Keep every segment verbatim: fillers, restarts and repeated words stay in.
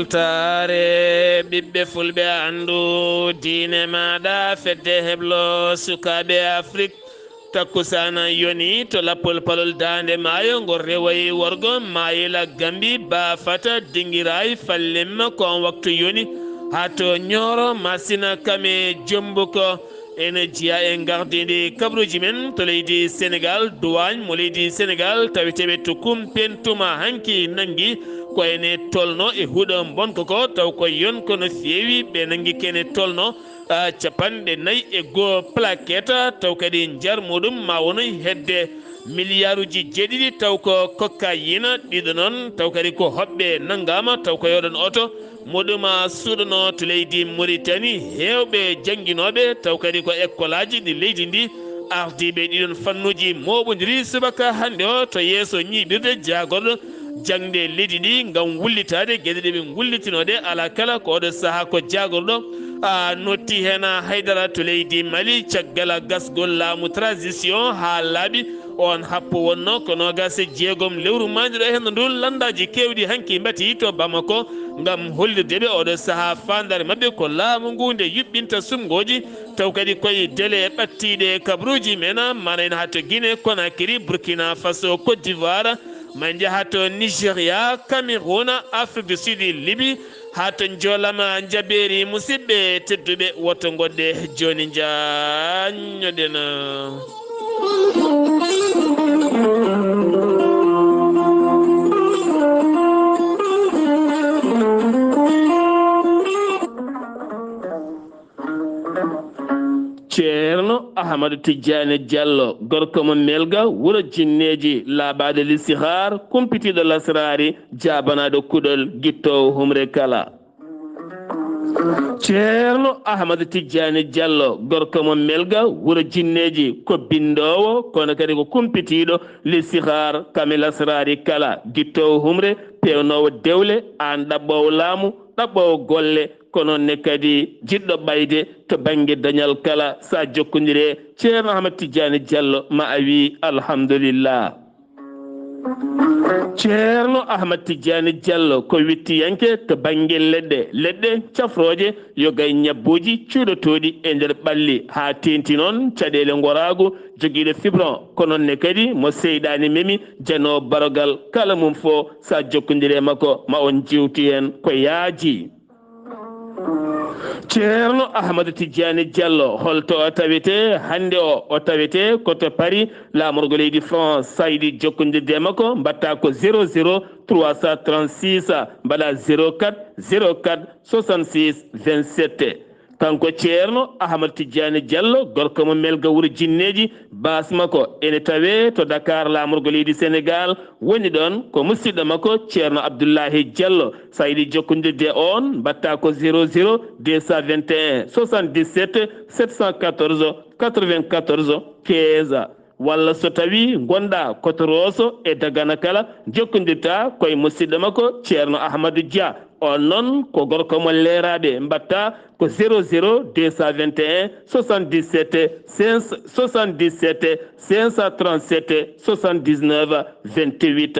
Taare ɓiɓɓe fulɓe, anndu diine maaɗa, fedde heblo sukaaɓe Afrik. Takkusaana yoni to lappol palol daande maayo, ngol rewoyi worgo, maayila Gambi, Baafata, Dingiraay, Fallimma, ko on waktu yoni. Haa to Ñooro, Masina, Kame, Jombuko. Ene jeyaa e gardinde kabaruuji men to leydi Senegaal, duwaañ mo leydi Senegaal, taweteeɓe to Kumpen tuma hanki nanngi ko ene tolno e huɗo bonko ko, taw ko yon ko no feewi, ɓe nanngi kene tolno, a, capanɗe nayi e goo plaquette, taw kadi njar muɗum ma wonoy hedde miliyaaruuji jeeɗiɗi, taw ko cocaïne, ɗiɗo noon, taw kadi ko hoɓɓe nanngaama, taw ko e oɗon oto. Muɗum suuɗano to leydi Mauritanie, heewɓe jannginooɓe, taw kadi ko ekkolaaji ɗi leydi ndi, ardiiɓe ɗiɗon fannuuji mooɓondiri subaka hannde o to yeeso ñiiɓirde jaagorɗo jaŋde leydi ndi ngam wullitaade geɗe ɗe ɓe ngullitinooɗe. Alaa kala ko oɗo sahaa ko jaagorɗo, a, notti heen haydara to leydi Mali, caggal gasgol laamu transition haa laaɓi. On happo wonno ko noogaas e jeegom lewru mawndiɗo e henndo ndu. Lanndaaji keewɗi hanki mbati to Bamako ngam hollirde ɓe oɗo sahaa faandaare maɓɓe ko laamu ngu nde yuɓɓinta suɓngooji, taw kadi koye délai ɓattiiɗe kabaruuji men, mana en haa to Guinée Conakry, Burkina Faso, Côte d'Ivoire, ma en njaha to Nigeria, Cameroun, Afrique du Sud, Libye, haa to njoolama njabeeri. Musidɓe tedduɓe, woto ngoɗɗe jooni, njaññoɗen. Ceerno Ahmadu Tijjaani Jallo, gorko mo Melga, wuro Jinneeji, laaɓaaɗo listixaar, kumpitiiɗo lasraari, jaabanaaɗo kuɗol, gittoowo humre kala. Ceerno Ahmadu Tijjaani Jallo, gorko mo Melga, wuro Jinneeji, ko binndoowo, kono kadi ko kumpitiiɗo listixaar, kame lasraari kala, gittoowo humre, peewnoowo dewle, aan ɗaɓɓoowo laamu, ɗaɓɓoowo golle, ko noon ne kadi jiɗɗo ɓayde to bannge dañal kala. So a jokkondire Ceerno Ahmad Tijjaani Jallo, ma a wii alhamdulillah. Ceerno Ahmad Tijjaani Jallo ko wittiyanke to bannge leɗɗe, leɗɗe cafrooje, yoga e ñabbuuji cuuɗotooɗi e nder ɓalli, haa teeŋti noon caɗeele ngoraagu, jogiiɗo fibron, ko noon ne kadi mo seyɗaani memi, janoowo barogal kala mum fof, so a jokkondire makko, ma on njeewtu heen ko yaaji. Ceerno Ahmadu Tijjaani Jallo, holto o tawetee hannde o? O tawetee ko to Paris, laamorgo leydi France. So a yiɗi jokkondirde e makko, mbaɗtaa ko zéro zéro trois cent trente-six, mbaɗaa zéro quatre zéro quatre soixante-six vingt-sept. Kanko Ceerno Ahmadu Tijjaani Jallo, gorko mo Melga, wuro Jinneeji, baas makko ene tawee to Dakar, laamorgo leydi Senegaal. Woni ɗoon ko musidɗo makko Ceerno Abdullahi Jallo. So a yiɗi jokkondirde e oon, mbaɗtaa ko zéro zéro deux cent vingt et un soixante-dix-sept sept cent quatorze quatre-vingt-quatorze quinze. Walla so tawii ngonɗaa ko to Rooso e Dagana kala, jokkondirtaa ko e musidɗo makko Ceerno Ahmadu Dia. Oon noon ko gorko mo Leeraaɓe, mbaɗtaa ko zéro zéro deux cent vingt et un soixante-dix-sept cinq cent soixante-dix-sept cinq cent trente-sept soixante-dix-neuf vingt-huit.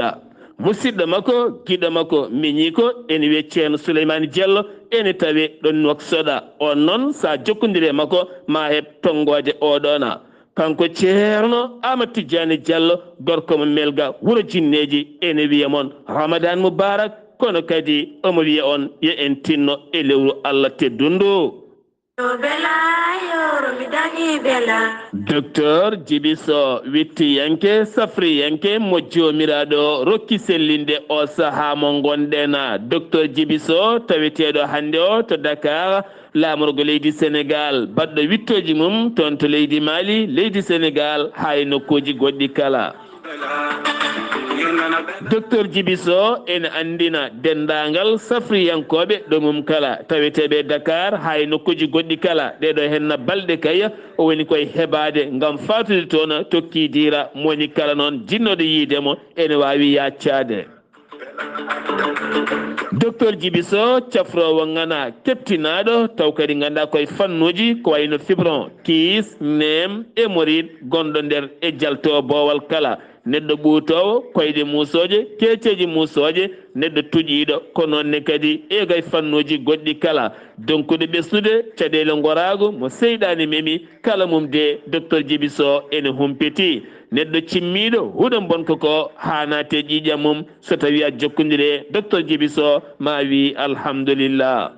Musidɗo makko, giɗo makko, miñiiko, ene wiyee Ceerno Suleymaani Jallo, ene tawee ɗoon Nuwaksoda. Oon noon, so a jokkondire e makko, ma heɓ tonngooje oo ɗoona. Kanko Ceerno Ahmad Tijjaani Jallo, gorko mo Melga, wuro Jinneeji, ene wiya mon Ramadan Mubarak, kono kadi omo wiya on yo en tinno e lewru Allah teddundu. Yo bela, yo mi dañi bela. Docteur Jibi Sow, wittiyanke, safriyanke mo Joomiraaɗo rokki sellinde o sahaa mo ngonɗen. Docteur Jibi Sow, taweteeɗo hannde o to Dakar, laamorgo leydi Senegaal, baɗɗo wittooji mum toon to leydi Mali, leydi Senegaal, haa e nokkuuji goɗɗi kala. Docteur Jibi Sow ene anndina denndaangal safriyankooɓe ɗo mum kala, taweteeɓe Dakar, haa e nokkuuji goɗɗi kala. Ɗee ɗoo henna balɗe kay, o woni koye hebaade ngam faatude toon, tokki diira mo woni kala noon jinnooɗo yiide mo, ene waawi yaaccaade. Docteur Jibi Sow, cafroowo ŋana, keɓtinaaɗo, taw kadi nganndaa koye fannuuji ko wayno fibron, kiis, neem, hémorroïde, gonɗo nder e jalto boowal kala. neɗɗo ɓuutoowo, koyɗe muusooje, keeceeji muusooje, neɗɗo tuƴiiɗo, ko noon ne kadi e gay fannuuji goɗɗi kala. Donkude ɓesnude caɗeele ngoraagu mo seyɗaani memi, kala mum de, Docteur Djiby Sow ene humpiti. Neɗɗo cimmiiɗo huɗo mbonko ko haanaate ƴiiƴam mum, so tawii a jokkondire Docteur Djiby Sow, ma wii alhamdulillah.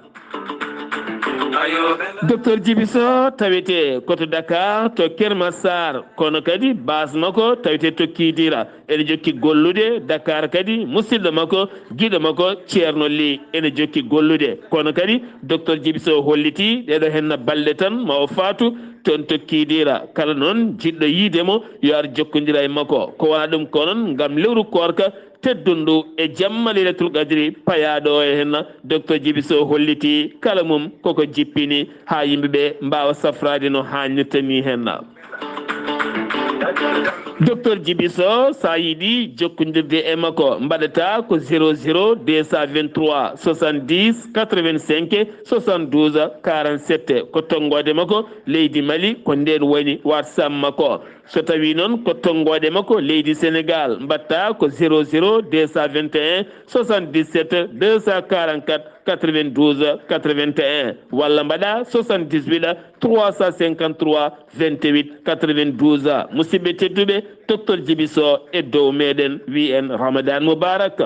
Docteur Djiby Sow tawete ko to Dakar, to Keur Massar, kono kadi base makko tawete to Kidira. Ene jokki gollude Dakar kadi, musidɗo makko, giɗo makko, Ceerno Ly, ene jokki gollude. Kono kadi, Docteur Djiby Sow holliti ɗeɗo henna balɗe tan ma o faatu toon to Kidira. Kala noon jiɗɗo yiide mo, yo ar jokkondira e makko. Ko wona ɗum ko noon ngam lewru koorka teddundu e jamma Leylatul Qadri payaaɗo o e henna, Docteur Djiby Sow holliti kala mum koko jippini haa yimɓe ɓe mbaawa safraade no haanirta ni henna. Docteur Djiby Sow, so a yiɗi jokkondirde e makko, mbaɗata ko zéro zéro deux cent vingt-trois soixante-dix quatre-vingt-cinq soixante-douze quarante-sept. Ko tonngoode makko leydi Mali, ko ndeen woni WhatsApp makko. So tawii noon ko tonngoode makko leydi Senegaal, mbaɗta ko zéro zéro deux cent vingt et un soixante-dix-sept deux cent quarante-quatre quatre-vingt-douze quatre-vingt-un, walla mbaɗa soixante-dix-huit trois cent cinquante-trois vingt-huit quatre-vingt-douze. Musidɓe tedduɓe, Docteur Djiby Sow e dow meɗen, wi en Ramadan Mubarak.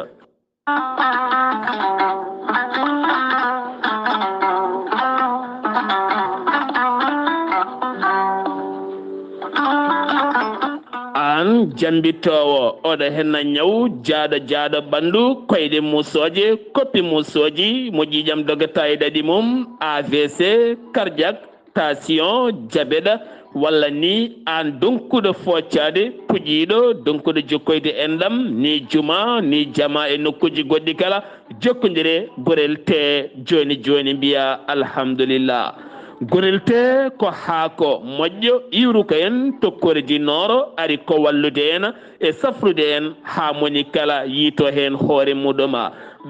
Aan jammbitoowo, oɗo henna ñaw jaaɗo jaaɗo ɓanndu, koyɗe muusooje, koppi muusooji, mo ƴiiƴam dogata e ɗaɗi mum, A V C, cardiaque, tension, diabète, walla ni aan donkuɗo foccaade, puƴiiɗo, donkuɗo jokkoyde enɗam, ni juma, ni jama e nokkuuji goɗɗi kala, jokkondire Gorel Tee jooni jooni, mbiya alhamdulillah. Gorel Tee ko haako moƴƴo iwruka en to Kore du Nord, ari ko wallude en e safrude en haa moni kala yiito heen hoore muɗum.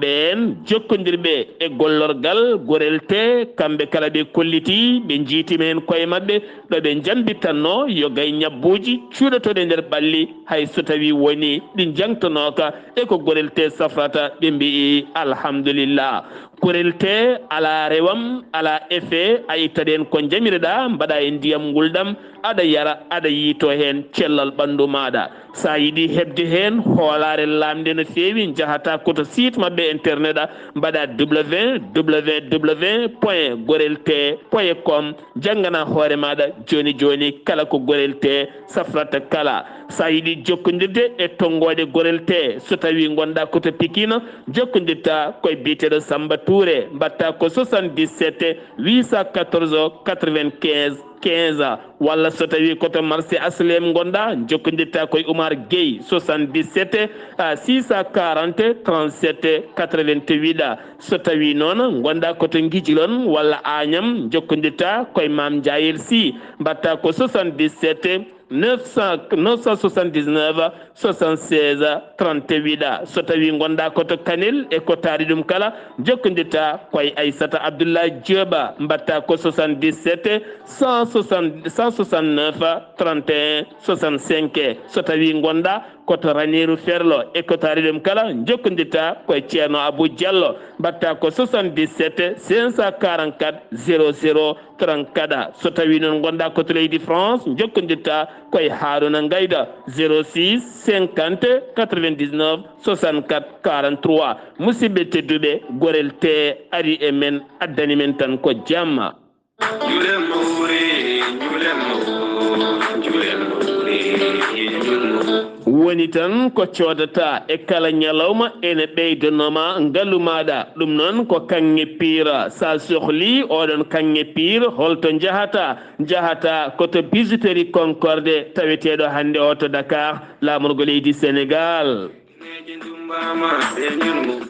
Ɓeen jokkondirɓe e gollorgal Gorel Tee, kamɓe kala ɓe kolliti, ɓe njiitima heen koye maɓɓe, ɗo ɓe njambitanno yo gay ñabbuuji cuuɗotooɗi e nder ɓalli, hay so tawii woni ɗi njangtonooka e ko Gorel Tee safrata, ɓe mbiyi alhamdulillah. Gorel Tee alaa rewam, alaa effet, a ittat heen ko njamireɗaa, mbaɗa e ndiyam ngulɗam, aɗa yara, aɗa yiito heen cellal ɓanndu maaɗa. So a yiɗi heɓde heen hoolaare laamnde no feewi, njahata ko to site maɓɓe internet, mbaɗa www point gorel tee point com, njanngana hoore maaɗa jooni jooni kala ko Gorel Tee safrata kala. So a yiɗi jokkondirde e tonngoode Gorel Tee, so tawii ngonɗaa ko to Pikine, jokkondirta koye biyeteeɗo Samba Touré, mbaɗta ko soixante-dix-sept huit cent quatorze quatre-vingt-quinze quinze, walla so tawii ko to marché H L M ngonɗaa, jokkondirta koye Oumar Gueye, soixante-dix-sept six cent quarante trente-sept quatre-vingt-huit. So tawii noon ngonɗaa ko to Ngijilon walla Agnam, jokkondirta koye Mame Ndiayel Sy, mbaɗta ko soixante-dix-sept neuf cent, neuf cent soixante-dix-neuf soixante-seize trente-huit. So tawii ngonɗaa ko to Kanel e ko taari ɗum kala, jokkondirta koye Aissata Abdoulaye Diop, mbaɗta ko soixante-dix-sept cent soixante, cent soixante-neuf trente et un soixante-cinq. So tawii ngonɗaa ko to Raneeru Ferlo e ko taari ɗum kala, jokkondirta koye Ceerno Abou Diallo, mbaɗta ko soixante-dix-sept cinq cent quarante-quatre zéro zéro trente-quatre. So tawii noon ngonɗaa ko to leydi France, jokkondirta koye Harouna Ngayda, zéro six cinquante quatre-vingt-dix-neuf soixante-quatre quarante-trois. Musidɓe tedduɓe, Gorel Tee ari e men, addani men tan ko jamma. Njulen mawri, njulen mawri, njulen mawri, njulen mawri. Woni tan ko coodata e kala ñalawma ene ɓeydanoo ma ngalu maaɗa. Ɗum noon ko kaŋŋe piir. So a sohlii oɗon kaŋŋe piir, holto njahata? Njahata ko to Bijouterie Concorde taweteeɗo hannde o to Dakar, laamorgo leydi Senegaal.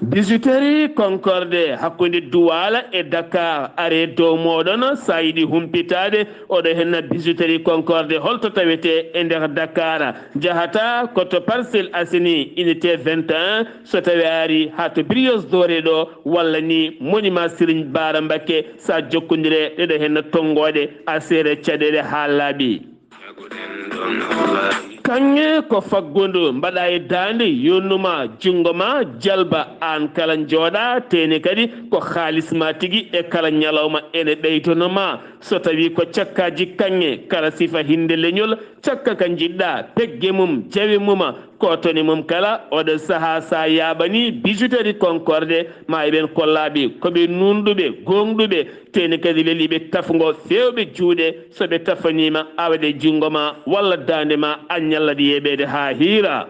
Bijouterie Concorde hakkunde Douala e Dakar. Are dow mooɗon, so a yiɗi humpitaade oɗo henna Bijouterie Concorde holto tawete e nder Dakar. Njahata ko to Parcelles Assainies, unité vingt et un, so tawi a ari haa to Brioche Dorée ɗo, walla ni monument Serigne Bara Mbacké, so a jokkondire ɗeɗo henna tonngoode, a seere caɗeele haa laaɓi. Kaŋŋe ko faggundu, mbaɗa e daande, yonnu ma, junngo ma, jalba, aan kala njooɗa, teeni kadi ko haalis ma tigi e kala ñalawma ene ɓeydono ma. So tawi ko cakkaaji kaŋŋe, kala sifa hinnde leñol, cakka ka njiɗɗa, pegge mum, jawe muma, kotone mum kala, oɗo sahaa sa yaaɓani Bijouterie Concorde, ma eɓen kollaɓe ko ɓe nunɗuɓe, gooŋɗuɓe, teeni kadi weliɓe tafgo feewɓe juuɗe. So ɓe tafaniima, a waɗe junngo ma walla daande ma, a ñalla ɗi yeɓeede haa hiira.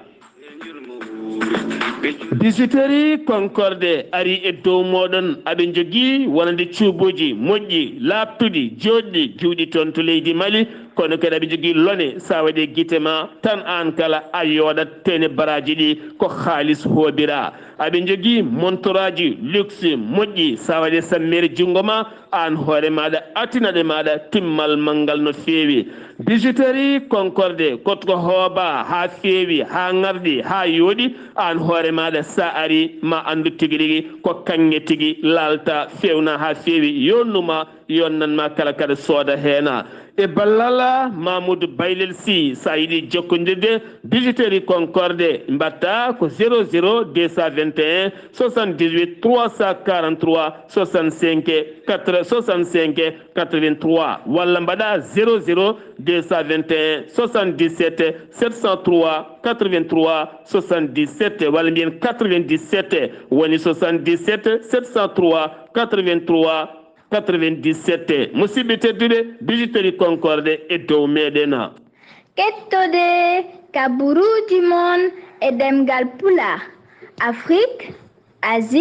Bijouterie Concorde ari e dow mooɗon. Aɓe njogii wonande cuubuuji moƴƴi, laaɓtuɗi, jooɗɗi, giwɗi toon to leydi Mali. Kono kadi aɓe njogii lone, sa waɗi gite ma tan, aan kala a yooɗat, teene baraaji ɗi ko haalis hoobira. Aɓe njogii montoraaji luxe moƴƴi, sa waɗi sammeere junngo ma, aan hoore maaɗa, a tinaɗe maaɗa, timmal manngal no feewi. Bijouterie Concorde, ko to hooba haa feewi, haa ŋarɗi, haa yooɗi, aan hoore maaɗa, sa ari ma anndu tigi rigi ko kaŋŋe tigi laalta, feewna haa feewi, yonnu ma, yonnan ma kala kaɗa sooda heena. E ballal Mamoudou Baylel Sy, sa yiɗi jokkondirde Bijouterie Concorde, mbatta ko zéro zéro deux cent vingt et un soixante-dix-huit trois cent quarante-trois soixante-cinq quatre, soixante-cinq quatre-vingt-trois, walla mbaɗa zéro zéro deux cent vingt et un soixante-dix-sept sept cent trois quatre-vingt-trois soixante-dix-sept, walla mbiyen quatre-vingt-dix-sept, woni soixante-dix-sept sept cent trois quatre-vingt-trois quatre-vingt-dix-sept. Musidɓe tedduɓe, Bijouterie Concorde e dow meɗen. Kettode kaburuuji mon e ɗemngal Pulaar, Afrik, Asie,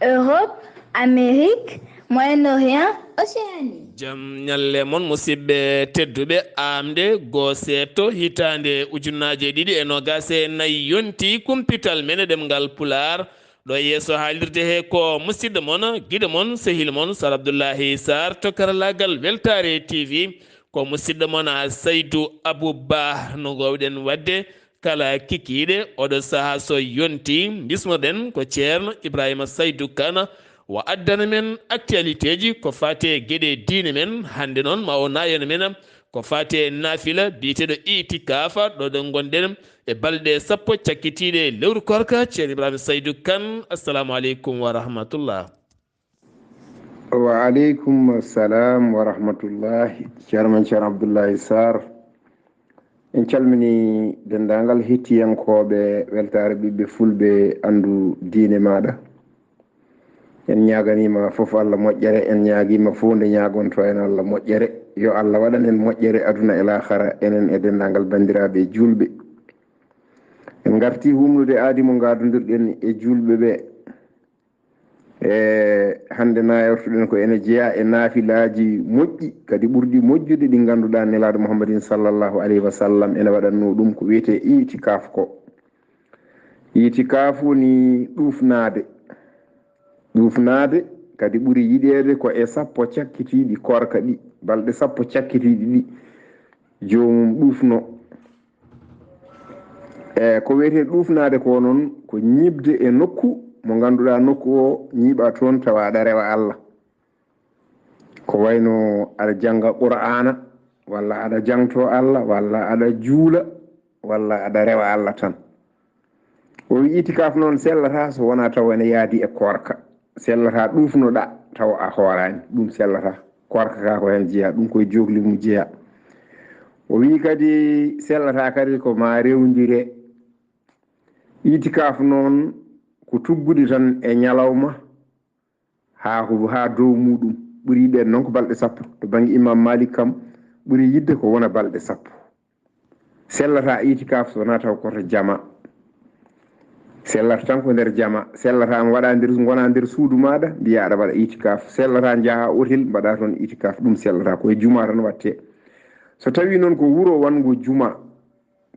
Europe, Amérique, Moyen-Orient, Océanie. Jam ñalle mon, musidɓe tedduɓe. Aamde goo seeɗto, hitaande ujunnaaje ɗiɗi e noogaas e nayi yonti, kumpital men e ɗemngal Pulaar. Ɗo e yeeso haalirde he ko musidɗo mon, giɗo mon, sehil mon, Sar Abdullahi Sar, to karallaagal Weltaare T V. Ko musidɗo mon, a, Saydu Abu Ba, no ngoowɗen waɗde kala kikiiɗe. Oɗo sahaa so yonti, mbismoɗen ko Ceerno Ibrahima Saydu Kan, o addana men actualitéji ko faati e geɗe diine men. Hannde noon, ma o naayana men ko faati e naafila biyeteeɗo itikaafa, ɗo ɗo ngonɗen e balɗe sappo cakkitiiɗe lewru koorka. Ceerno Ibrahima Saydu Kan, assalamu aleykum wa rahmatullah. Wa aleykum salam wa rahmatullahi. Ceerno men Ceerno Abdullahi Sarr, en calmini denndaangal hettiyankooɓe Weltaare Ɓiɓɓe Fulɓe Anndu Diine Maaɗa. En ñaaganiima fof Allah moƴƴere, en ñaagiima fof nde ñaagonto en Allah moƴƴere. Yo Allah waɗan en moƴƴere aduna e laakara, enen e denndaangal banndiraaɓe juulɓe. En ngartii humnude aadi mo ngaadondirɗen e juulɓe ɓe. E hannde nayortoɗen ko ene jeyaa e naafilaaji moƴƴi, kadi ɓurɗi moƴƴude, ɗi ngannduɗaa Nelaaɗo Muhammadin sallallahu alayhi wa sallam ene waɗatnoo ɗum, ko wiyetee itikaf ko. Itikaf woni ɗuufnaade. Ɗuufnaade kadi ɓuri yiɗeede ko e sappo cakkitiiɗi koorka ɗi, balɗe sappo cakkitiiɗi ɗi, joomum ɗuufno. E ko wiyetee ɗuufnaade ko noon, ko ñiiɓde e nokku mo ngannduɗaa nokku o ñiiɓa toon tawa aɗa rewa Allah. Ko wayno aɗa jannga Qur'aana, walla aɗa jangto Allah, walla aɗa juula, walla aɗa rewa Allah tan. O wi itikaf noon sellataa so wonaa tawa ene yaadi e koorka. Sellataa ɗuufnoɗaa tawa a hooraani, ɗum sellataa. Koorka ka ko heen jeyaa, ɗum koye jookli mum jeyaa. O wi kadi sellataa kadi ko ma rewndire. Itikaf noon ko tuggude tan e ñalawma haa ko, haa dow muɗum. Ɓuri yiɗeede noon ko balɗe sappo. To bannge Imam Malik kam, ɓuri yiɗde ko wona balɗe sappo. Sellataa itikaf so wonaa taw ko to jama. Sellata tan ko nder jama. Sellataa mo waɗa nder, ngona nder suudu maaɗa, mbiya aɗa waɗa itikaf. Sellataa njaha hotel, mbaɗa toon itikaf. Ɗum sellataa, ko e juma tan watte. So tawi noon ko wuro wonngo juma,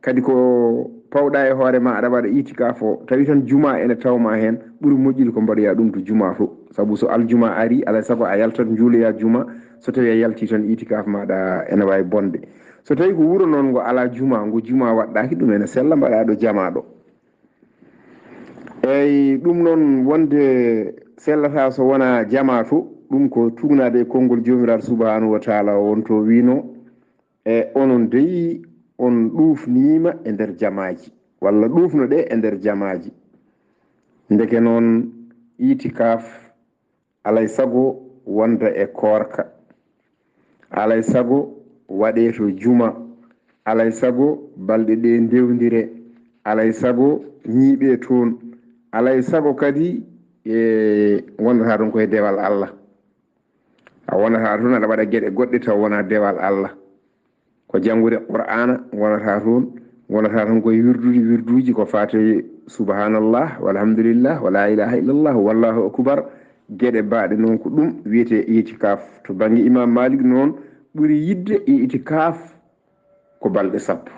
kadi ko pawɗa e hoore ma aɗa waɗa itikaf o, tawi tan juma ene tawma heen, ɓuri moƴƴude ko mbaɗoya ɗum to juma to. Sabu so aljuma ari, alaa e sago a yaltat njuuloya juma, so tawi a yalti tan itikaf maɗa ene wawi bonde. So tawi ko wuro noon ngo alaa juma, ngo juma waɗɗaki, ɗum ene sella mbaɗa ɗo jama ɗo. Eyyi, ɗum noon wonde sellata so wona jama to, ɗum ko tugnade e konngol Joomiraaɗo Subhaanahu wa Taala o wonto wiino, e onon dey on ɗuufniima e nder jamaaji, walla ɗuufno ɗe e nder jamaaji. Ndeke noon, itikaaf alay sago wonda e koorka, alay sago waɗee to juma, alay sago balɗe ɗe ndewndire, alay sago ñiiɓee toon, alay sago kadi e wondata ɗum koye dewal Allah. A wonata toon aɗa waɗa geɗe goɗɗe taw wonaa dewal Allah. Ko janngude Qur'aana wonata toon, wonata toon koye wirdude wirduuji ko faati subhanallah, walhamdulillah, wala ilaha illallah, wallahu akbar. Geɗe baaɗe noon ko ɗum wiyetee itikaaf. To bannge Imam Malik noon, ɓuri yiɗde itikaaf ko balɗe sappo.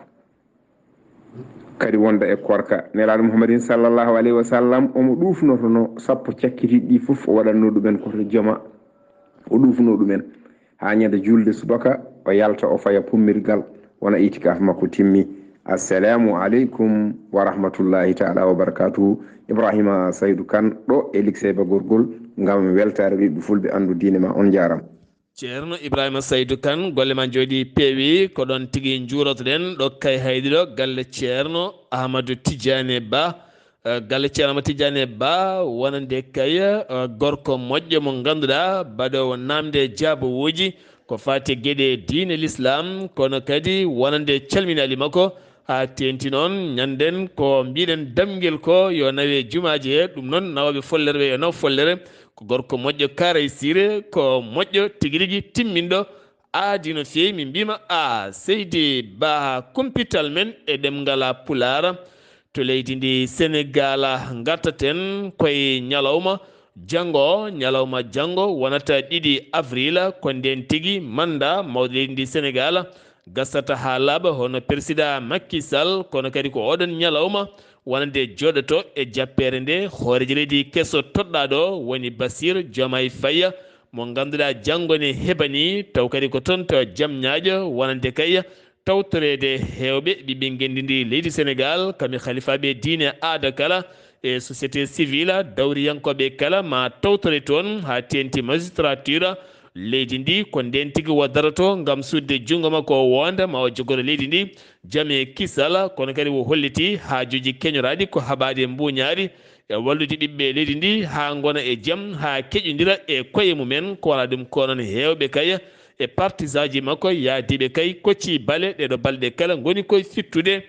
Kadi wonda e koorka. Nelaaɗo Muhammadin sallallahu alayhi wa sallam, omo ɗuufnotono sappo cakkitiiɗi ɗi fof, o waɗatno ɗumen ko to jama, o ɗuufno ɗumen. Haa ñande juulde subaka, o yalta, o faya pummirgal, wona itikaaf makko timmi. Assalamu aleykum wa rahmatullahi taala wa barakatuhu. Ibrahima Saydu Kan ɗo e Likseyba Gorgol, ngam weltaare ɓiɓɓe fulɓe anndu diine ma. On njaaraama. Ceerno Ibrahima Saydu Kan, golle ma njooɗi peewi, ko ɗon tigi njuurotoɗen ɗo Kayhayɗi ɗo, galle Ceerno Ahmadu Tijaane Ba. Eh, galle Ceerno Ahmadu Tijaane Ba, wonande kay, eh, gorko moƴƴo mo ngannduɗaa, baɗoowo naamnde jaabawuuji ko faati e geɗe diine Lislaam, kono kadi wonande calminaali makko, haa teeŋti noon, ñanden ko mbiɗen damngel ko yo nawe jumaaji he, ɗum noon nawooɓe follere ɓe yo naw follere, ko gorko moƴƴo Kaaray Siire, ko moƴƴo tigi rigi timminɗo aadi no feewi. Min mbiima a seydi Ba kumpital men e ɗemngal Pulaar to leydi ndi Senegaal ngartaten koye ñalawma janngo, ñalawma janngo wonata ɗiɗi avril, ko ndeen tigi manda mawɗo leydi ndi Senegaal gasata haa laaɓa hono Persidaa Makki Sall, kono kadi ko oɗon ñalawma wonande jooɗoto e jappeere nde hooreejo leydi keso toɗɗaaɗo woni Basiir Jomaay Faya, mo ngannduɗaa janngo ne heɓani, taw kadi ko toon to Jamñaajo wonande kay tawtoreede heewɓe ɓiɓɓe ngenndi ndi leydi Senegaal, kamɓe halifaaɓe diine aada kala e société civile, dawriyankooɓe kala ma tawtore toon haa teeŋti magistrature leydi ndi. Ko ndeen tigi o daroto ngam sudde junngo makko o wonda ma o jogoro leydi ndi jam e kisal, kono kadi o holliti haajuuji keñoraaɗi ko haɓaade mbuuñaari e wallude ɓiɓɓe leydi ndi haa ngona e jam, haa keƴondira e koye mumen. Ko wonaa ɗum ko noon heewɓe kay e partisaaji makko yahdiiɓe kay kocci bale ɗeeɗo balɗe kala ngoni koye fittude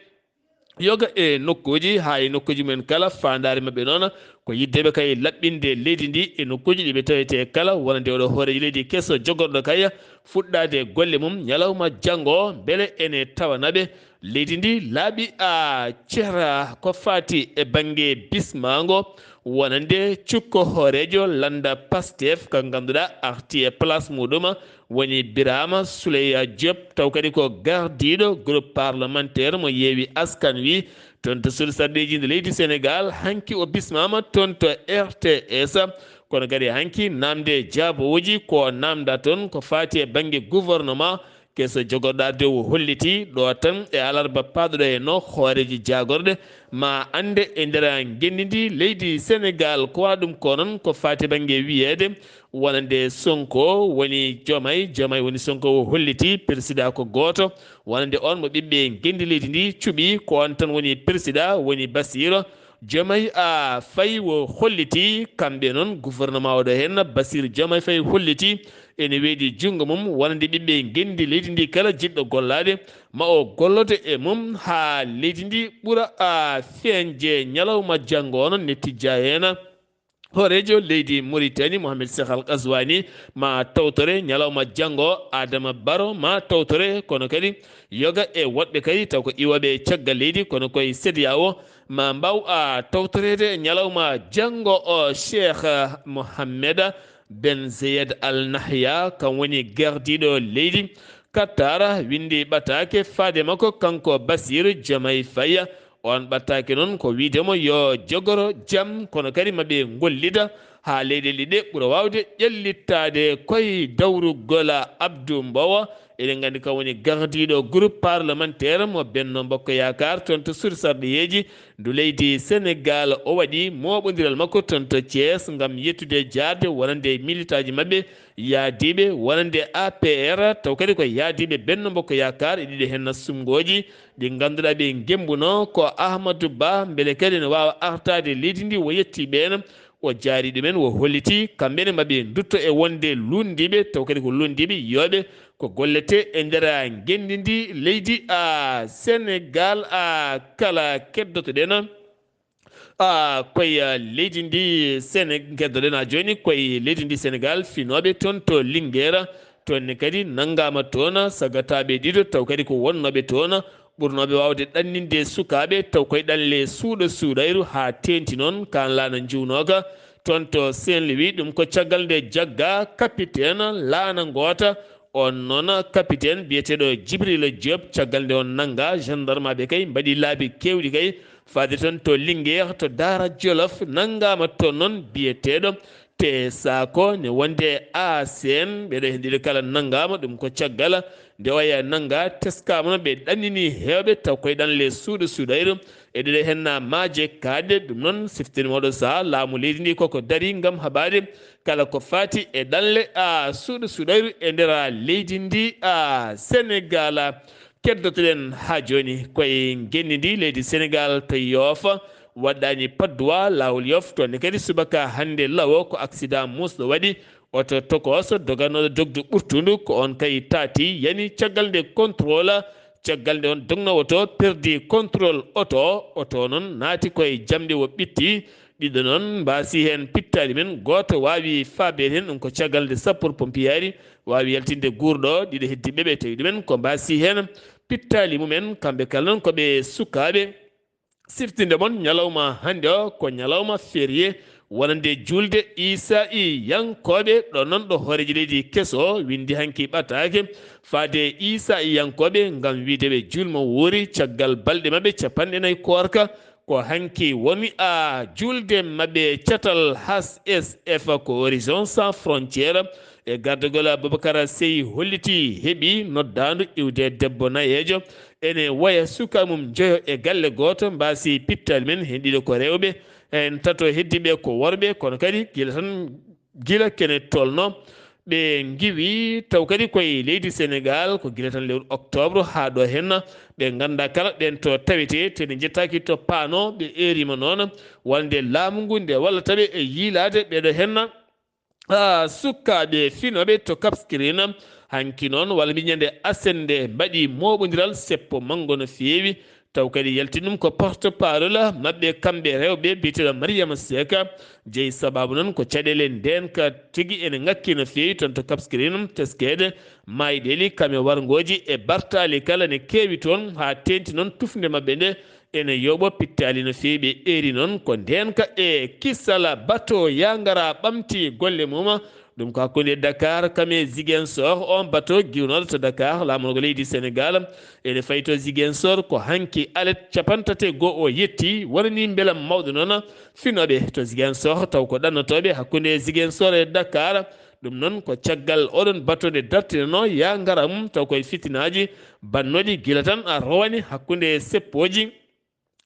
yoga e nokkuuji, haa e nokkuuji mumen kala. Faandaare maɓɓe noon ko yiddeɓe kay laɓɓinde leydi ndi e nokkuuji ɗi ɓe tawetee kala, wonande oɗo hooreejo leydi keso jogorɗo kay fuɗɗaade golle mum ñalawma janngo, mbele ene tawana ɓe leydi ndi laaɓi a cehra ko faati e bannge bismaango, wonande cukko hooreejo lannda Pastef ka ngannduɗaa arti e place muɗum, woni Birama Souleye Diop, taw kadi ko gardiiɗo groupe parlementaire mo Yewwi Askan Wi toon to suudu sarɗiiji nde leydi Senegaal. Hanki o bismaama toon to R T S, kono kadi hanki naamnde jaabawuuji ko naamnda toon ko faati e bannge gouvernement keso jogorɗo arde o holliti ɗo tan e alarba paaɗo ɗo e no hooreeji jaagorɗe ma annde e nder ngenndi ndi leydi Senegaal. Ko wonaa ɗum ko noon ko faati bannge wiyeede wonande Sonko woni Jomay, Jomay woni Sonko o holliti persidaa ko gooto wonande on mo ɓiɓɓe ngenndi leydi ndi cuɓi, ko on tan woni persidaa, woni Basiiro. Jomay a Fay o holliti, kamɓe noon gouvernement oɗo heen, Basiir Jomay Fay holliti ene weeɗi junngo mum wonande ɓiɓɓe ngenndi leydi ndi kala jiɗɗo gollaade ma o gollodo e mum haa leydi ndi ɓura a feeñde ñalawma janngo on ne tijja heen. Hooreejo leydi Mauritanie, Mohamed Cheikh Al Ghazouani, ma tawtore ñalawma janngo, Adama Barrow ma tawtore, kono kadi yoga e woɗɓe kadi taw ko iwooɓe caggal leydi, kono koye CEDEAO, ma mbaaw a tawtoreede ñalawma janngo o. Cheikh Mohamed Ben Zayed Al Nahya, kam woni gardiiɗo leydi Qatar, winndi ɓataake faade makko, kanko Basiir Jomay Faya. On ɓattaake noon ko wiide mo yo jogoro jam, kono kadi ma ɓe ngollida haa leyɗeele ɗiɗi ɓura waawde ƴellittaade koye dawrugol Abdou Mbow. Eɗen nganndi kam woni gardiiɗo groupe parlementaire mo Benno Bokk Yaakaar toon to sursarɗiyeeji ndu leydi Senegaal. O waɗi mooɓondiral makko toon to Thiès ngam yettude jaarde wonande militaaji maɓɓe yaadiiɓe wonande A P R, taw kadi ko yaadiiɓe Benno Bokk Yaakaar e ɗiɗo heen sumngooji ɗi ngannduɗaa ɓe ngemmbuno ko Amadou Ba, mbele kadi ene waawa artaade leydi ndi o yetti ɓeen. O jaari ɗumen, o holliti kamɓe ne maɓe ndutto e wonde lunndiiɓe, taw kadi ko lunndiiɓe yiyooɓe ko gollete e nder ngenndi ndi leydi a Senegaal a kala keddotoɗen. A koye leydi ndi Sene-, keddoɗen a jooni koye leydi ndi Senegaal, finooɓe toon to Linguère, toon ne kadi nanngaama toon sagataaɓe ɗiɗo, taw kadi ko wonnooɓe toon ɓurnooɓe waawde ɗanninde sukaaɓe, taw koye ɗanle suuɗo suuɗayru haa teeŋti noon, kaan laana njuwnooka toon to Saint-Louis. Ɗum ko caggal nde jagga capitaine laana ngoota, oon noon capitaine biyeteeɗo Djibril Diop. Caggal nde oon nannga, gendarmeɓe kay mbaɗi laabi keewɗi kay faade toon to Linguère, to Daara Jolof, nanngaama toon noon biyeteeɗo Te Sako ne wonde A C N. Ɓeɗo heen ɗiɗo kala nanngaama, ɗum ko caggal nde oya nannga teskaama noon, ɓe ɗannini heewɓe taw koye ɗanle suuɗo suuɗayru. E ɗiɗo heen maaje kaaɗe, ɗum noon siftinooɗo sahaa laamu leydi ndi koko darii ngam haɓaade kala ko faati e ɗanle a suuɗo suuɗayru e nder leydi ndi a Senegaal. Keddotoɗen haa jooni koye ngenndi ndi leydi Senegaal to Yoof, waɗɗaani Patte d'Oie, laawol Yoof, toon ne kadi subaka hannde lawo ko accident muusɗo waɗi. Oto tokooso doganooɗo dogdu ɓurtundu ko oon kay taati yani caggal nde contrôle, caggal nde oon dognoowo oto perdi contrôle oto, oto noon naati koye jamɗe o ɓitti. Ɗiɗo noon mbaasi heen pittaali men, gooto waawi faabeede heen, ɗum ko caggal nde sappoor pompiyaari waawi yaltinde guurɗo, ɗiɗo heddiiɓe ɓe tawi ɗumen ko mbaasi heen pittaali mumen, kamɓe kala noon ko ɓe sukaaɓe. Siftinde mon ñalawma hannde o ko ñalawma férié wonande juulde Iisaa'iyankooɓe, ɗo noon ɗo hooreejo leydi keso winndi hanki ɓataake faade Iisaa'iyankooɓe ngam wiyde ɓe juulmo wuuri caggal balɗe maɓɓe capanɗe nayi koorka. Ko hanki woni a juulde maɓɓe catal H S F ko Horizon Sans Frontières e gardagol Boubacar Seye holliti heɓi noddaandu iwde debbo nayeejo ene woya suka mum njoyo e galle gooto, mbaasi pittaali men heen ɗiɗo ko rewɓe, heen tato heddiiɓe ko worɓe, kono kadi gila tan, gila kene tolno ɓe ngiwi taw kadi koye leydi Senegaal ko gila tan lewru octobre haa ɗo heen ɓe ngannda kala ɗeen to tawete, te nde njettaaki to paano ɓe eerima noon wonde laamu ngu nde wallata ɓe e yiilaade ɓeɗo heen. Ah, sukkaaɓe finooɓe to Cap Skirring, hanki noon, walla mbiyen ñande aset nde, mbaɗi mooɓondiral seppo manngo no feewi, taw kadi yalti ɗum ko porte-parole maɓɓe, kamɓe rewɓe biyeteeɗo Mariama Seck. Jeyi sabaabu noon ko caɗeele ndeenka tigi ene ŋakki no feewi toon to Cap Skirring, teskeede mayɗeeli, kame warngooji e bartaali kala ne keewi toon, haa teeŋti noon tufnde maɓɓe nde ene yooɓoo pittaali no feewi. Ɓe eeri noon ko ndeenka e kisal bato yaa ngara ɓamti golle mum. Ɗum ko hakkunde Dakar kame Ziguinchor. On bato giwnooɗo to Dakar, laamorgo leydi Senegaal, ene fayi to Ziguinchor ko hanki alet capanɗe tati e goo o yetti. Wonani mbelam mawɗo noon finooɓe to Ziguinchor, taw ko ɗannotooɓe hakkunde Ziguinchor e Dakar. Ɗum noon ko caggal oɗon bato nde dartinanoo yaa ngara mum, taw koye fitinaaji bannooɗi gila tan a rowani hakkunde seppooji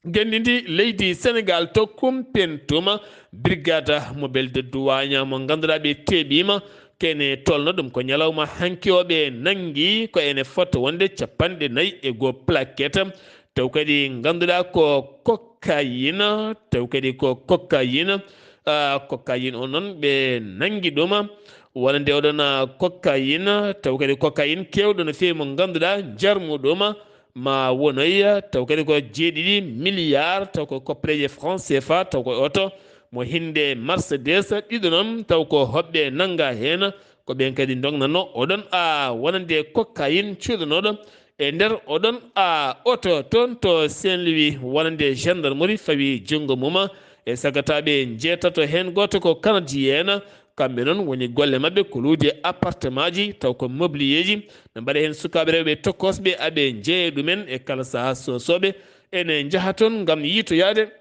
ngenndi ndi leydi Senegaal to Koumpentoum, brigade mobile de douane mo ngannduɗaa ɓe teeɓiima, kene tolno ɗum ko ñalawma hanki o ɓe nanngi ko ene fota wonde capanɗe nayi e goo plaquette, taw kadi ngannduɗaa ko cocaïne, taw kadi ko cocaïne, ah, cocaïne o noon ɓe nanngi ɗum, wonande oɗon, ah, cocaïne, taw kadi cocaïne keewɗo no feewi mo ngannduɗaa njarmu ɗum, ma wonoya, taw kadi ko jeeɗiɗi milliard, taw ko koppereeje franc C F A, taw ko oto mo hinnde Mercedes, ɗiɗo noon taw ko hoɓɓe nannga heen, ko ɓeen kadi ndognanno oɗon a wonande cocaïne cuuɗanooɗo e nder oɗon a oto toon to Saint-Louis, wonande gendarmerie fawi junngo mum e sagataaɓe njeetato, heen gooto ko Canadien. Kamɓe noon woni golle maɓɓe ko luude appartemaaji, taw ko mobiliyeeji, no mbaɗa heen sukaaɓe rewɓe tokosɓe, aɓe njeeya ɗumen e kala sahaa. Sosooɓe ene njaha toon ngam yiitoyaade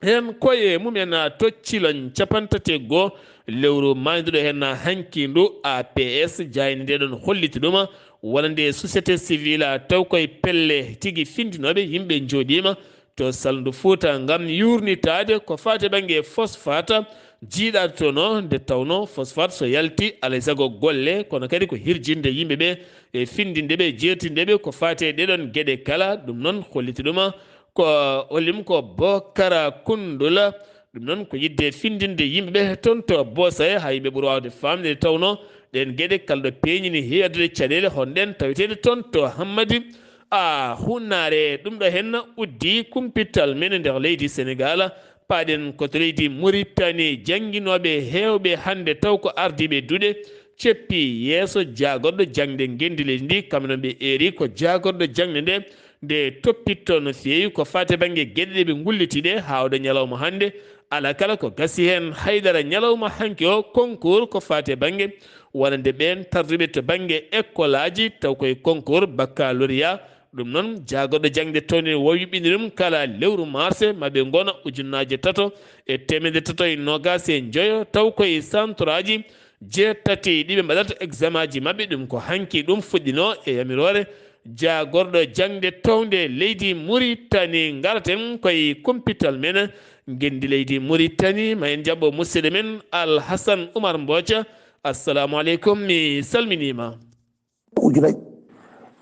Heen koye mumen, a, tocciloñ capantati e goo lewru maayduɗo heen, a, hanki ndu, A P S jayni nde ɗon holliti ɗuma, wonande société civile, a, taw koye pelle tigi findinooɓe, yimɓe njooɗiima to salndu Fuuta ngam yuurnitaade ko faati e bannge phosphate jiiɗaaɗo toon o, nde tawnoo phosphate so yalti, alaa e sago golle, kono kadi ko hirjinde yimɓe ɓe e findinde ɓe, jeertinde ɓe ko faati e ɗeɗon geɗe kala. Ɗum noon holliti ɗuma ko, hollim ko Bokara Kundula. Ɗum noon ko yiɗde findinde yimɓe ɓe toon to Bosay, haa yimɓe ɓuri waawde faamde nde tawnoo ɗeen geɗe kala ɗo peeñini heewi addude caɗeele honɗeen taweteeɗe toon to Hammadi, a, Hunnaare. Ɗum ɗo heen uddi kumpital men e nder leydi Senegaal. Paaɗen ko to leydi Muritani, jannginooɓe heewɓe hannde taw ko ardiiɓe duɗe ceppi yeeso jaagorɗo jaŋde ngenndi leydi ndi. Kamɓe noon ɓe eeri ko jaagorɗo jaŋde nde, nde toppitto no feewi ko faati e bannge geɗe ɗe ɓe ngulliti ɗe, haa oɗo ñalawma hannde. Alaa kala ko gasi heen haydara. Ñalawma hanki o, concours ko faati e bannge wonande ɓeen tarduɓe to bannge ekkolaaji, taw koye concours baccalauréat. Ɗum noon, jaagorɗo jaŋde towde o yuɓɓini ɗum kala lewru mars, ma ɓe ngona ujunnaaje tato e teemedde tato e noogaas e njoyo, taw koye santoraaji jeetati ɗi ɓe mbaɗata examenaaji maɓɓe. Ɗum ko hanki ɗum fuɗɗinoo e yamiroore jaagorɗo jaŋde townde leydi Muritani. Ngaraten koye kumpital men ngenndi leydi Muritani. Ma en njaɓɓo musidɗo men Alhasan Umar Mbooca. Assalamu aleykum, mi salminiima. Ujunaaji.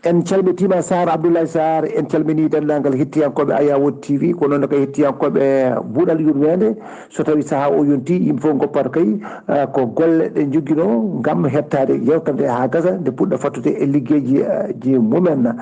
En calmitiima Saar Abdoulaye Saar, en calminii denndaangal hettiyankooɓe Ayawod T V, ko noon kay hettiyankooɓe Buuɗal Yurmeende. So tawii sahaa o yontii, yimɓe fof ngoppat kay, ah, ko golle ɗe njoginoo ngam heɓtaade yeewtere nde haa gasa, nde puɗɗa fattude e liggeyji, ah, ji mumen.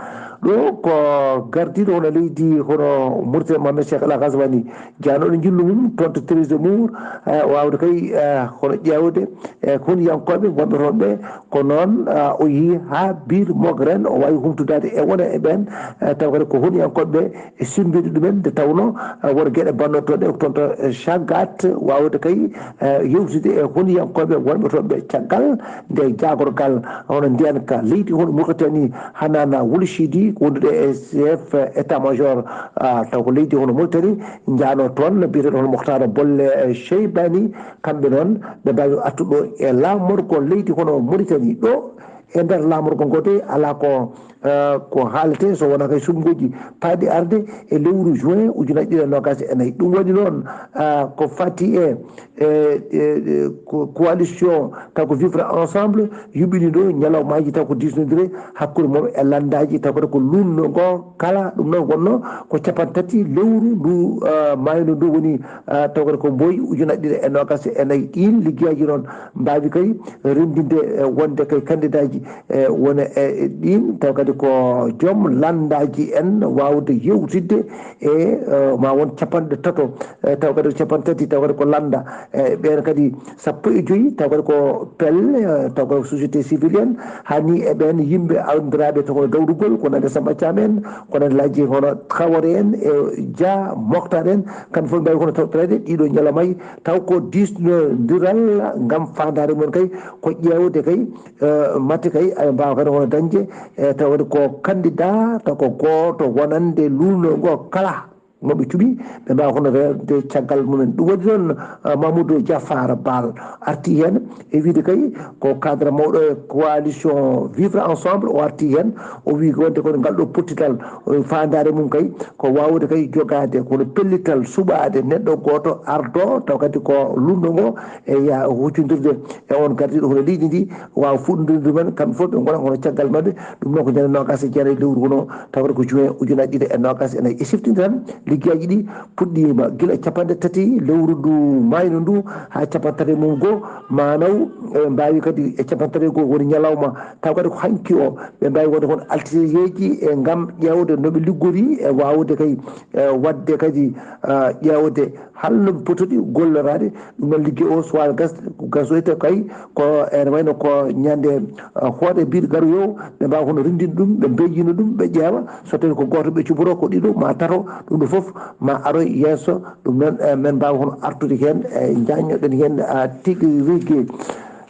Ɗo ko gardiiɗo hono leydi, hono Mauritanie, Mohamed Cheikh El Ghazouani, jaanooɗo njillu mum toon to Treize de Mour, eh, waawde kay, eh, hono ƴeewde, eh, hunuyankooɓe wonɓe toon ɓe. Ko noon, ah, o yehi haa Biir Mogren, o waawi humtudaade e wona e ɓeen, eh, taw kadi ko hunuyankooɓe ɓe e simmbiiɗe ɗumen, nde tawnoo, eh, won geɗe bannotooɗe toon to, eh, Chagat, waawde kay, eh, yewtude e hunuyankooɓe wonɓe toon ɓe caggal nde jaagorgal hono ndeen ka leydi hono Mauritanie, Hanana Wul Chidi, ko wondude e chef état major, ah, taw ko leydi hono Mauritanie, njaanoo toon biyeteeɗo hono Mokhtar Bolle, eh, Cheybani. Kamɓe noon, ɓe mbaawi artude ɗo e laamorgo leydi hono Mauritanie. Ɗo e nder laamorgo ngo de, alaa ko, eh, ko haaletee so wonaa kay suɓngooji paɗɗi arde e lewru juin ujunaaji ɗiɗi e noogaas e nayi. Ɗum waɗi noon, ah, ko fati e, e, e, e ko, coalition taw ko Vivre Ensemble yuɓɓini ɗo ñalawmaaji taw ko diisnondire hakkunde mum e lanndaaji, taw kadi ko luulndo ngo kala. Ɗum noon wonnoo ko cappanɗe tati lewru ndu, ah, maayno ndu woni, ah, taw kadi ko Mboy ujunaaji ɗiɗi e noogaas e nayi. Ɗiin liggeyaaji noon mbaawi kay renndinde, eh, wonde kay kandidaaji, eh, wona e, e ɗiin, taw kadi ko joom lanndaaji en waawde yewtidde e, eh, ma won cappanɗe tato, eh, taw kadi ko cappanɗe tati, taw kadi ko lannda, eh, ɓeen kadi sappo e joy, taw kadi ko pelle, eh, taw kadi ko société civilienne, haa ni e ɓeen yimɓe awdiraaɓe taw ko dawrugol, ko nande Samba Thiam en, ko nande laaji hono Traoré en e Dia Mokhtar en, kamɓe fof mbaawi hono tawtoreede ɗiɗo ñalawmaaji, taw ko diisnondiral ngam faandaare mum kay ko ƴeewde kay, eh, mate kay aɓe mbaawa kadi hono dañde, eh, taw kadi ko candidat taw ko gooto wonande luulndo ngo kala. Mo ɓe cuɓi, ɓe mbaawa hono reerde caggal mumen. Ɗum waɗi noon, ah, Mamoudou Diafar Baal arti heen e wiyde kay ko cadre mawɗo e coalition Vivre Ensemble, o arti heen, o wii wonde ko ngal ɗo pottital, o faandaare mum kay ko waawde kay jogaade kono pellital suɓaade neɗɗo gooto ardo, taw kadi ko luulndo ngo e ya huccondirde e on gardiiɗo hono leydi ndi, waawa fuɗɗondirde ɗumen, kamɓe fof ɓe ngona hono caggal maɓɓe. Ɗum noon ko ñande noogaas e jeetati lewru hono, taw kadi ko juin ujunaaji ɗiɗi e noogaas e nayi. E siftinde tan, liggeyaaji ɗi puɗɗiima gila cappanɗe tati lewru ndu maayno ndu haa cappanɗe tati e mum goo, maanaw eɓe mbaawi kadi e cappanɗe tati e goo woni ñalawma, taw kadi ko hanki o ɓe mbaawi wonde kon altiteeji e ngam ƴeewde no ɓe liggori e waawde kay, eh, waɗde kadi, ah, ƴeewde hal no ɓe potodi golloraade. Ɗum noon liggey o suwaa gasde, ko gasoyta kay ko ene wayno ko ñande, ah, hoɗe biɗo garoyowo, ɓe mbaawa hono renndinde ɗum, ɓe mbeejina ɗum, ɓe ƴeewa, so tawii ko gooto ɓe cuɓoroo, ko ɗiɗo ma tato, ɗum ɗo fof ma aroy yeeso. Ɗum noon, eh, men mbaawa hono artude heen, eh, njaññoɗen heen, ah, tigi rigi.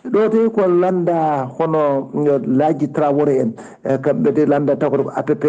Ɗo tawi ko lannda hono, eh, Laaji Traoré en, eh, kamɓe de lannda taw ko A P P,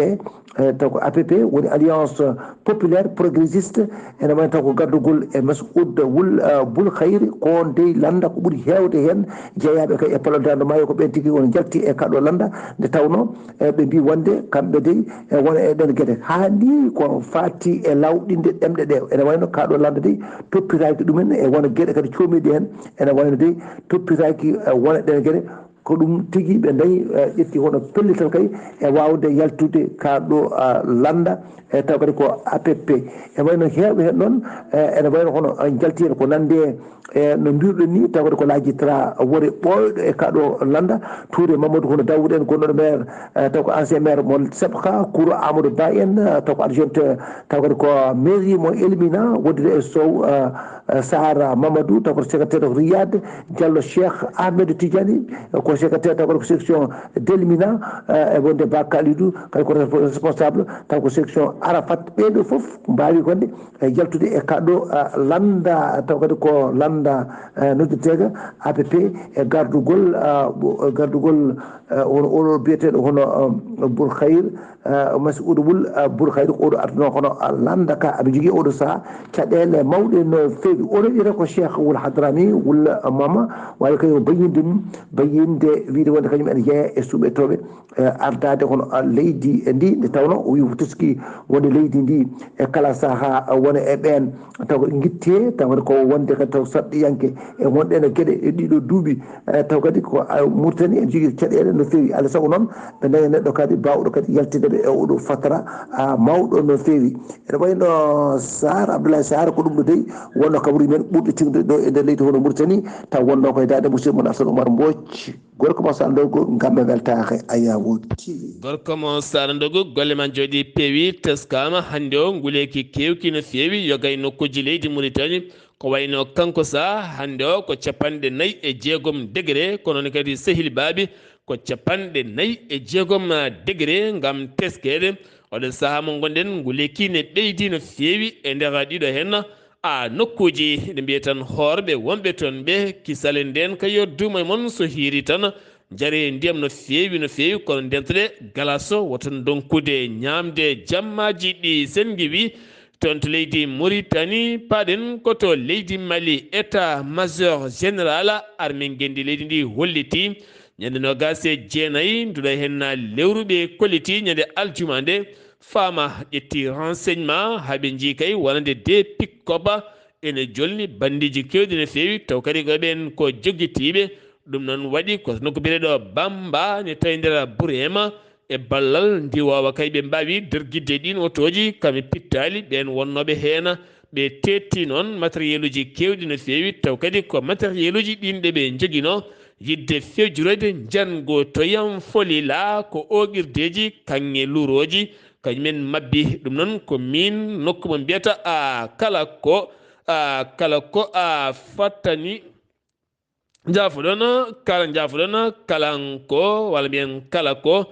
eh, taw ko A P P woni Alliance Populaire Progressiste, ene wayi taw ko gardugol e Masoud Wul, eh, Boul Khayri, ko on dey lannda ko ɓuri heewde heen jeeyaaɓe kay e palol Daande Maayo ko ɓeen tigi woni njalti e kaɗo lannda, nde tawnoo, eh, ɓe mbii wonde kamɓe dey, eh, wona e ɗeen geɗe. Haa ni ko faati e lawɗinde ɗemɗe ɗe, ene wayno kaɗo lannda dey toppitaaki ɗumen e wona geɗe kadi coomiiɗe heen, ene wayno dey toppitaaki, eh, wona ɗeen geɗe. Ko ɗum tigi ɓe ndañi, eh, ƴetti hono pellital kay e waawde yaltude ka ɗo, ah, lannda, e taw kadi ko A P P. E wayno heewɓe heen noon, eh, ene wayno hono, eh, njalti heen ko nande e no mbiruɗen ni, taw kadi ko Laaji Traoré ɓooyɗo e ka ɗo lannda. Touré Mamadou hono Dawoud en gonɗo maire, eh, taw ko ancien maire mo Sebkha, Koura Amadou Ba en, eh, taw ko adjointe, taw kadi ko mairie mo Elmina, wondude e Sow, eh, eh, Sahara Mamadou, taw ko secrétaire Riyad, Diallo Cheikh Ahmed Tidiane, eh, ko secrétaire taw ko section Delmina, eh, e wonde Ba Kalidou, kadi ko respo-, responsable taw ko section Arafat. Ɓeeɗo fof mbaawi gonde, eh, yaltude e kaɗo, eh, lannda, taw kadi ko lannda, eh, noddirteega A P P e gardugol, eh, bo-, gardugol, eh, hono oɗo biyeteeɗo hono, eh, Boul Khayr, eh, Masoud Wul, eh, Boul Khayr ko oɗo adduno hono, eh, lannda ka aɓe jogii oɗo saha caɗeele mawɗe no feewi. Oɗo wiyata ko Cheikh Wul Hadrami Wul Mama, waawi kay o bayyinde mum, bayyinde wiyde wonde kañum ene jeeya e suɓetooɓe, eh, ardaade hono, eh, leydi ndi, nde tawnoo o wii o teski wonde leydi ndi e kala saha, eh, wona e ɓeen taw ko ngitte, taw kadi ko wonde kadi taw sarɗiyanke e wonɗe ene geɗe e ɗiɗo duuɓi, eh, taw kadi ko, ah, Mauritanie ene jogii caɗeele no feewi. Alaa sago noon ɓe ndaña neɗɗo kadi baawɗo kadi yaltinde ɓe e oɗo fatara, ah, mawɗo no feewi. Ene wayno Sarr, Abdoulaye Sarr, ko ɗum ɗo dey wonno kabaruuji men ɓurɗi tigude ɗo e nder leydi hono Mauritanie, taw wonno koye daande musidɗo mon Assane Oumar Mbodj. Gorko mo Sara Ndogo, ngam mi weltaare Ayawo T V. Gorko mo Sara Ndogo, golle ma njooɗi peewi, teskaama. Hannde o, nguleeki keewki no feewi, yoga e nokkuuji leydi Mauritanie. Ko wayno kanko sa, hannde o ko capanɗe nayi e jeegom degré, kono noon kadi sehil baabi ko capanɗe nayi e jeegom degré ngam teskeede. Oɗo saha mo ngonɗen, nguleeki ne ɓeydi no feewi e nder ɗiɗo heen. A nokkuuji ɗe mbiye tan hoorɓe wonɓe toon ɓe, kisale ndeen ka yo duumo e mon so hiiri tan, njare ndiyam no feewi, no feewi, kono ndentɗe galaso, woton donkude ñaamde jammaaji ɗi sen ngiwi. Toon to leydi Mauritanie, paɗen ko to leydi Mali, état major général armée ngenndi leydi ndi holliti ñande noogaas e jeenayi nduɗo heen lewru ɓe kolliti ñande aljuma nde, faama ƴetti renseignement haa ɓe njii kay wonande de pick-up ene jolni banndiiji keewɗi no feewi, taw kadi ko ɓeen ko joggitiiɓe. Ɗum noon waɗi ko nokku biyeteeɗo Bamba ne tawi nder Burema, e ballal ndiwoowa kay ɓe mbaawi dergidde ɗiin otooji kam e pittaali ɓeen wonnooɓe heen. Ɓe teetti noon matériel uji keewɗi no feewi, taw kadi ko matériel uji ɗiin ɗe ɓe njoginoo yiɗde fewjuroyde njanngo to Yam Folila, ko ooɓirdeeji kaŋŋe luurooji, kañum en mabbi. Ɗum noon ko miin nokku mo mbiyata a kala ko, a kala ko a fattani. Njaafoɗon, kala njaafoɗon, kalanko, walla mbiyen kala ko,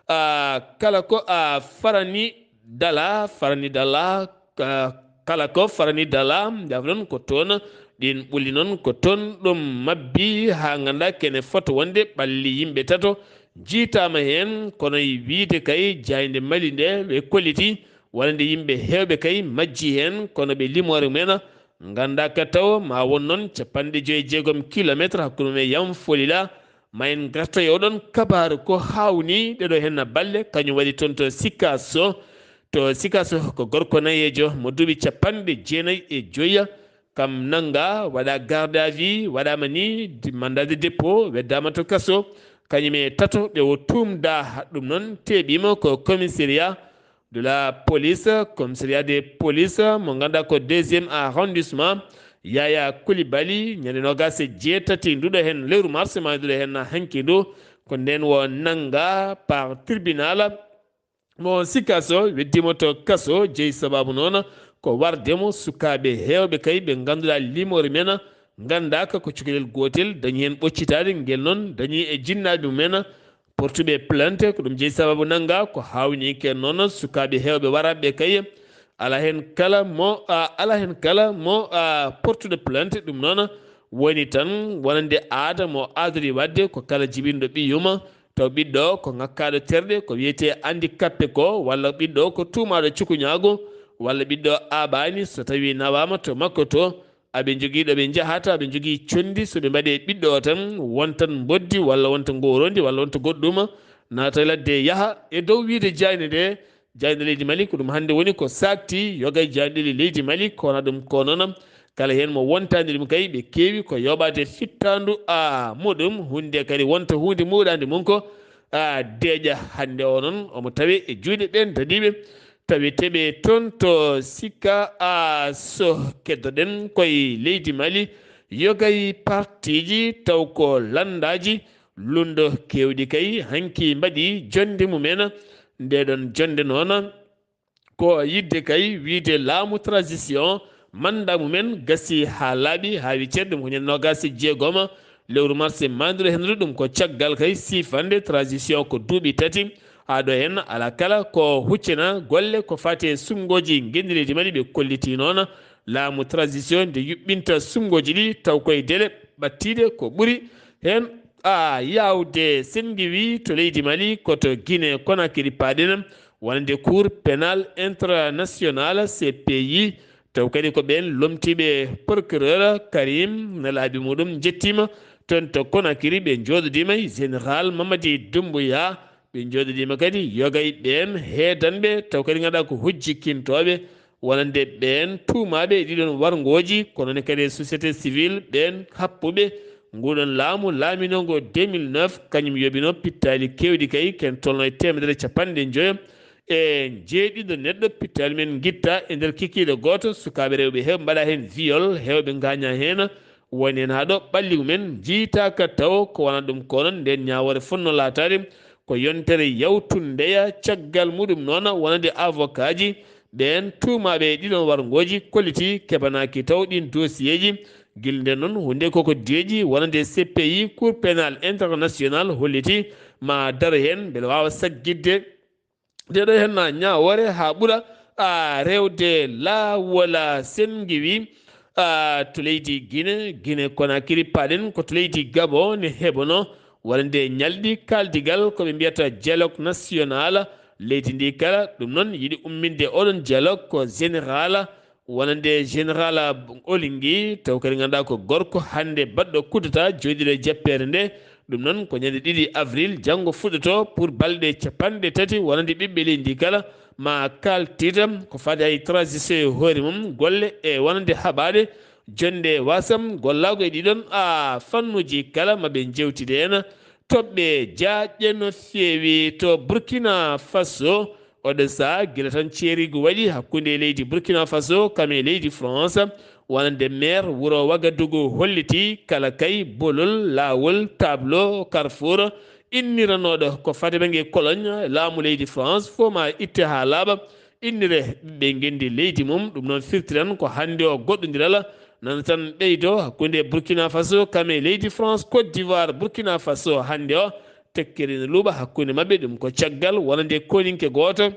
a kala ko a farani dala, farani dala, a kala ko farani dala, njaafoɗon ko toon, ɗiin ɓulli noon ko toon ɗum mabbi, haa ngannda kene foto wonde ɓalli yimɓe tato njiitaama heen, kono e wiyde kay jaaynde Mali nde ɓe kolliti, wonande yimɓe heewɓe kay majji heen, kono ɓe limoore mumen ngannda ka taw ma won noon capanɗe joyi e jeegom kilometre hakkunde mum e Yam Folila. Ma en ngartoy oɗon kabaaru ko haawnii ɗeɗo heen balle, kañum waɗi toon to Sikaso. To Sikaso ko gorko nayeejo mo duuɓi capanɗe jeenayi e joyi. Kam nannga, waɗa garde à vue, waɗaama ni di-, mandat de dépôt, weddaama to kaso. Kañum e tato ɓe o tuumda, ɗum noon teeɓiima ko commissariat de la police, commissariat de police, mo ngannduɗaa ko deuxième arrondissement, Yaya Coulibaly, ñande noogaas e jeetati nduɗo heen lewru mars, ma nduɗo heen hanki ndu, ko ndeen o nannga par tribunal. Mo Sikaso weddiimo to kaso, jeyi sabaabu noon ko warde mo sukaaɓe heewɓe kay ɓe ngannduɗaa limoore men, nganndaaka ko cukalel gootel, dañi heen ɓoccitaade, ngel noon dañi e jinnaaɓe mumen, portuɓe plainte, ko ɗum jeyi sababu nannga ko haawnii keen noon sukaaɓe heewɓe waraaɓe kay. Alaa heen kala mo, a, alaa heen kala mo, a, portuɗo plainte, ɗum noon woni tan wonande aada mo aadori waɗde ko kala jibinɗo ɓiy yumma, taw ɓiɗɗo o ko ŋakkaaɗo terɗe, ko wiyetee handicapé ko, walla ɓiɗɗo o ko tuumaaɗo cukuñaagu, walla ɓiɗɗo o aaɓaani, so tawii nawaama to makko to, aɓe njogii ɗo ɓe njahata, aɓe njogii conndi, so ɓe mbaɗii e ɓiɗɗo o tan, wontan mboddi, walla wonta ngooroondi, walla wonta goɗɗum, naata e ladde yaha. E dow wiyde jaaynde nde, jaaynde leydi Mali, ko ɗum hannde woni ko saakti yoga e jaaynɗeele leydi Mali, kono ɗum ko noon, kala heen mo wontaani ɗum kay, ɓe keewi ko yooɓaade fittaandu a muɗum, huunde kadi wonta huunde muuɗaande mum ko a deeƴa. Hannde o noon, omo tawee e juuɗe ɓeen daɗiiɓe, taweteeɓe toon to Sika a so keddoɗen koye leydi Mali, yoga e partiiji taw ko lanndaaji, lunndo keewɗi kay, hanki mbaɗi jonnde mumen. Nde ɗon jonnde noon, ko yiɗde kay wiyde laamu transition, manndaa mumen gasi haa laaɓi, haa wicceede ɗum ko ñande noogaas e jeegom lewru mars, maandiro henndu ɗum ko caggal kay siifande transition ko duuɓi tati. Haa ɗo heen, alaa kala ko huccina golle ko faati e suɓngooji ngenndi leydi Mali, ɓe kollitii noon laamu transition nde yuɓɓinta suɓngooji ɗi taw koye délai ɓattiiɗe ko ɓuri heen. A yaawde senngiwi to leydi Mali, ko to Guinée Conakry paaɗen, wonande Cour pénal international, C P I, taw kadi ko ɓeen lomtiiɓe procureur Karim, nelaaɓe muɗum njettiima toon to Conakry, ɓe njooɗodiima e général Mamadi Doumbouya, ɓe njooɗodiima kadi yoga e ɓeen heedanɓe, taw kadi ngannduɗaa ko hujjikintooɓe, wonande ɓeen tuumaaɓe e ɗiɗon warngooji, kono ne kadi e société civile, ɓeen happuɓe nguɗon laamu laaminoongo deux mille neuf, kañum yoɓino pittaali keewɗi kay, ken tolno e teemedere e capanɗe njoyo e jeeɗiɗo neɗɗo pittaali men ngitta e nder kikiiɗe gooto, sukaaɓe rewɓe heewɓe mbaɗa heen viol, heewɓe ngaaña heen, woni heen haa ɗo ɓalli mumen njiytaaka taw ko wonaa ɗum ko noon. Ndeen ñaawoore fotnoo laataade ko yontere yawtundeya, caggal muɗum noon wonande avocatji ɓeen tuumaaɓe e ɗiɗon warngooji kollitii keɓanaaki taw ɗiin dossier ji. Gila ndeen noon, huunde koko deeƴi wonande C P I, Cour pénal international, holliti ma daro heen mbele waawa saggitde nde ɗo heen ñaawoore haa ɓura a rewde laawol a senngiwi a to leydi Guinée, Guinée Conakry paaɗen ko to leydi Gabon ne heɓono wonande ñalɗi kaaldigal ko ɓe mbiyata dialogue national leydi ndi kala. Ɗum noon yiɗi umminde oɗon dialogue ko général wonande général Olingi, taw kadi ngannduɗaa ko gorko hannde baɗɗo coup d'état jooɗiiɗo e jappeere nde. Ɗum noon ko ñande ɗiɗi avril, janngo fuɗɗoto pour balɗe capanɗe tati wonande ɓiɓɓe leydi ndi kala ma kaaltita ko faati e transition e hoore mum, golle e wonande haɓaaɗe, jonnde wasam, gollaago e ɗiɗon a fannuuji kala ma ɓe njeewtide heen. Toɓɓe jaaƴɗe no feewi to Burkina Faso. Oɗo sahaa gila tan ceeriigu waɗi hakkunde leydi Burkina Faso kam e leydi France, wonande maire wuro Wagadugu holliti kala kay bolol, laawol, tableau, carrefour inniranooɗo ko faade bannge Cologne, laamu leydi France fof ma itte haa laaɓa, innire ɓiɓɓe ngenndi leydi mum. Ɗum noon firtiran ko hannde o goɗɗondiral nana tan ɓeydo hakkunde Burkina Faso kam e leydi France, Côte d'Ivoire, Burkina Faso hannde o tekkere ene luuɓa hakkunde maɓɓe. Ɗum ko caggal wonande koninke gooto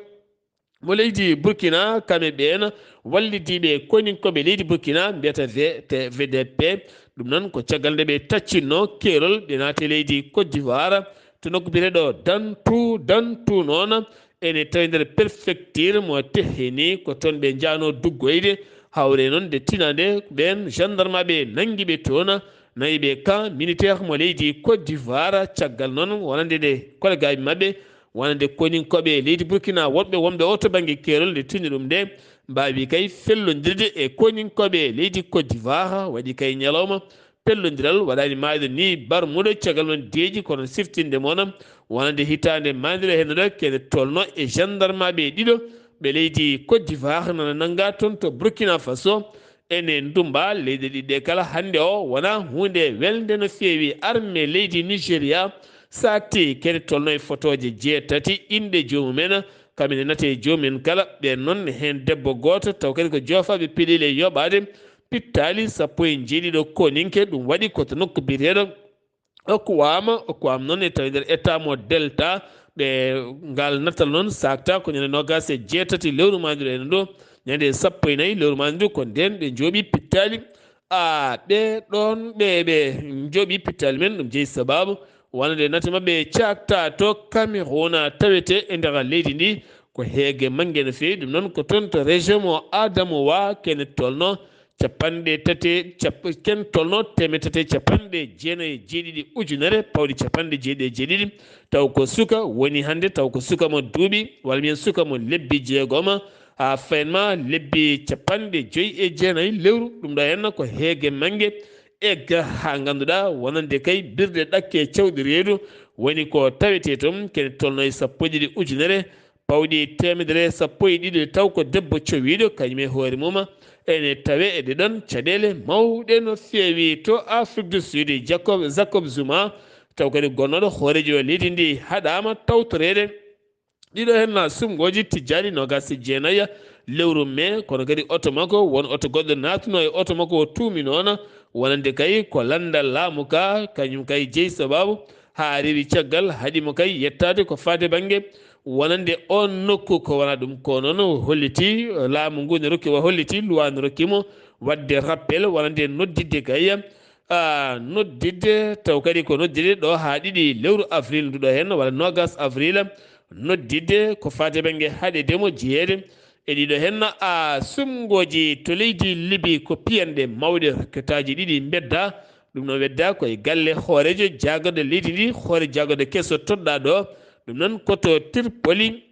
mo leydi Burkina, kam e ɓeen wallidiiɓe koninkooɓe leydi Burkina mbiyata V T V D P. Ɗum noon ko caggal nde ɓe taccinno keerol, ɓe naati e leydi Côte d'Ivoire, to nokku biyeteeɗo Dantu. Dantu noon ene tawi nder préfecture mo Tehini, ko toon ɓe njahnoo duggoyde. Hawre noon nde tinande ɓeen gendarmeɓe nanngi ɓe toon, nawi ɓe camp militaire mo leydi Côte d'Ivoire. Caggal noon wonande nde kollegaaɓe maɓɓe, wonande koninkooɓe leydi Burkina woɗɓe wonɓe o to bannge keerol nde tinni ɗum nde, mbaawi kay fellondirde e koninkooɓe leydi Côte d'Ivoire. Waɗi kay ñalawma pellondiral waɗaani maayde ni barmuɗo, caggal noon deeƴi kono siftinde moona wonande hitaande maandire heen ɗo kene tolno e gendarmeɓe ɗiɗo ɓe leydi Côte d'Ivoire nana nannga toon to Burkina Faso. Ene ndumba leyɗe ɗiɗi ɗe kala hannde o wona huunde welnde no feewi. Armée leydi Nigeria saakti kene tolno e fotooje jeetati inɗe joomumen, kam ene nate e joomumen kala. Ɓeen noon heen debbo gooto taw kadi ko joofaaɓe peɗeli e yoɓaade pittaali sappo e njeeɗiɗo koninke. Ɗum waɗi ko to nokku biyeteeɗo Okuwama. Okuwama noon e tawi nder état mo Delta. Ɓe ngal natal noon saakta ko ñande noogaas e jeetati lewru maanduru ene ɗo, ñande sappo e nayi lewru maanduru ko ndeen ɓe njooɓi pittaali A ɓe ɗoon ɓe ɓe njoɓi pittaali men, ɗum jeyi sabaabu wonande nate maɓɓe caakta to Cameroun, tawete e nder leydi ndi ko heege mannge no feewi. Ɗum noon ko toon to région mo Adamawa kene tolno capanɗe tati cap- ken tolno teemedde tati capanɗe jeenayi e jeeɗiɗi ujunere pawɗi capanɗe jeeɗiɗi e jeeɗiɗi. Taw ko suka woni hannde, taw ko suka mo duuɓi walla mbiyen suka mo lebbi jeegoma, a fayin ma lebbi capanɗe joyi e jeenayi lewru. Ɗum ɗo henna ko heege mannge egga haa ngannduɗaa wonande kay birɗe ɗakke cawɗi reedu woni ko tawetee toon kene tolno e sappo e ɗiɗi ujunere pawɗi teemedere sappo e ɗiɗi. Taw ko debbo cowiiɗo kañum e hoore mum ene tawe e ɗeɗon caɗeele mawɗe no feewi to Afrique du Sud. Jacob Jacob Zuma, taw kadi gonnooɗo hooreejo leydi ndi haɗaama tawtoreede ɗiɗo heen na sumngooji tijjaani noogaas e jeenayi lewru mee, kono kadi oto makko won oto goɗɗo naatno e oto makko o tuumi noona wonande kay ko lannda laamu ka kañum kay jeyi sabaabu haa rewi caggal haɗi mo kay yettaade ko faade bannge wonande oon nokku. Ko wonaa ɗum ko noon holliti laamu ngu ne rokki wa holliti luwa ne rokki mo waɗde rappel wonande noddidde kay a noddidde taw kadi ko noddidde ɗo haa ɗiɗi lewru avril nduɗo heen walla noogaas avril noddidde ko faade bannge haɗeede mo jeyeede e ɗiɗo heen a sumngooji to leydi Libi ko piyanɗe mawɗe rokketaaji ɗiɗi mbedda. Ɗum noon wedda ko e galle hooreejo jaagorɗo leydi ndi, hoore jaagorɗo keso toɗɗaa ɗo. Ɗum noon ko to Tripoli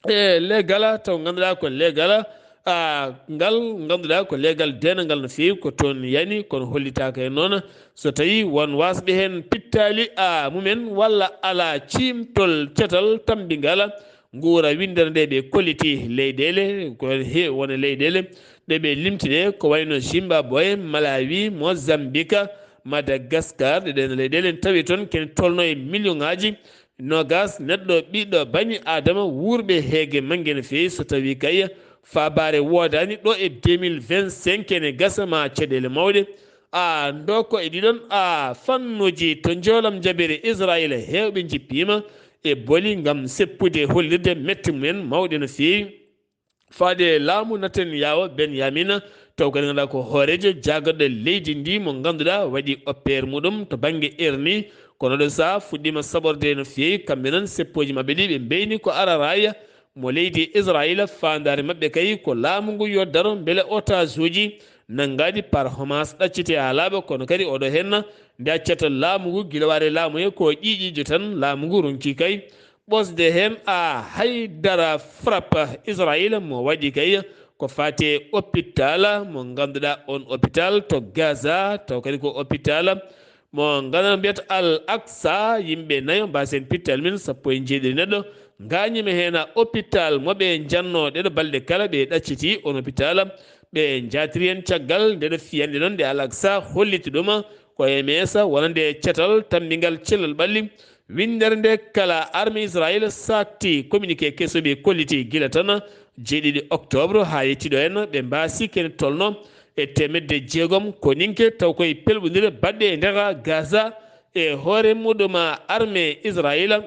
e leegala taw ngannduɗaa ko leegala a ngal ngannduɗaa ko leegal deenangal no feewi ko toon yani kono hollitaaka e noon so tawii won waasɓe heen pittaali a mumen walla alaa ciimtol catal tammbingal nguura winndere nde ɓe kolliti leyɗeele ko he wona leyɗeele ɗe ɓe limti ɗe ko wayno Zimbabwe, Malawi, Mozambique, Madagascar. Ɗe ɗen leyɗeele ne tawi toon kene tolno e million ŋaaji noogaas neɗɗo ɓiɗɗo bani aadama wuurɓe heege mannge no feewi so tawii kay faabaare woodaani ɗo e deux mille vingt-cinq ene gasa ma caɗeele mawɗe a ndoko e ɗiɗon a fannuuji to njoolam jabere Israayila heewɓe njippiima e boli ngam seppude hollirde mette mumen mawɗe no feewi. Faade laamu Netanyahu Benyamina taw kadi ngannduɗaa ko hooreejo jaagorɗo leydi ndi mo ngannduɗaa waɗi oppeer muɗum to bannge erni kono ɗo saha fuɗɗiima saɓorde no feewi kamɓe noon seppooji maɓɓe ɗi ɓe mbeyni ko araraya mo leydi Israayila faandaare maɓɓe kay ko laamu ngu yo daro mbele otaasuuji nanngaaɗi par Hamas ɗaccite haa laaɓa kono kadi oɗo henna nde accata laamu ngu gila waare laamu he ko ƴiiƴiijo tan laamu ngu ronki kay ɓosde heen a haydara frappe Israayila mo waɗi kay ko faati e opitaal mo ngannduɗaa oon opitaal to Gaza taw kadi ko opitaal mo ngannduɗaa mbiyata Al Aqsa yimɓe nayo mbaasen pittal min sappo e jeeɗiɗi neɗɗo ngaañima heen a opitaal mo ɓe njannoo ɗeɗo balɗe kala ɓe ɗacciti oon opitaal ɓe njaatiri heen caggal ndeɗo fiyannde noon nde Al Aqsa holliti ɗum ko e meesa wonande catal tammbingal cellal ɓalli. Winndere nde kala arme Israayila saakti communiqué keso ɓe kolliti gila tan jeeɗiɗi octobre haa yettiɗo en ɓe mbaasi kene tolno e teemedde jeegom ko ninke taw koye pelɓondire baɗɗe e nder Gaza e hoore muɗum arme Israayila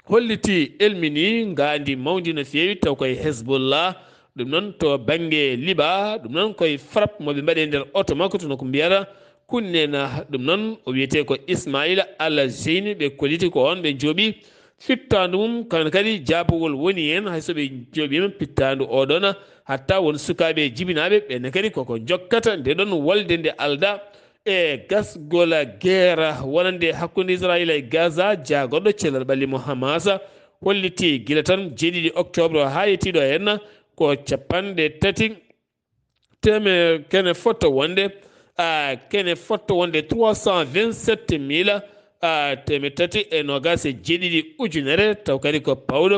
holliti elmini ngaandi mawndi no feewi taw koye Hezbollah ɗum noon to bannge Liba ɗum noon koye frappe mo ɓe mbaɗi e nder oto makko to no ko mbiyata Kunnena ɗum noon o wiyetee ko Ismaila Ala Zeyni ɓe kolliti ko oon ɓe njooɓi fittaandu mum kono kadi jaabawol woni heen hay so ɓe njooɓiima pittaandu oɗoon hatta won sukaaɓe jibinaaɓe ɓenne kadi koko njokkata nde ɗoon wolde nde alda e gasgol geera wonande hakkunde Israila e Gaza jaagorɗo cellal ɓalli mo Hamas holliti gila tan jeeɗiɗi octobre haa yettiiɗo heen ko capanɗe tati teme kene fotto wonde a kene fotto wonde trois cent vingt-sept mille a teme tati e noogaas e jeeɗiɗi ujunere taw kadi ko pawɗo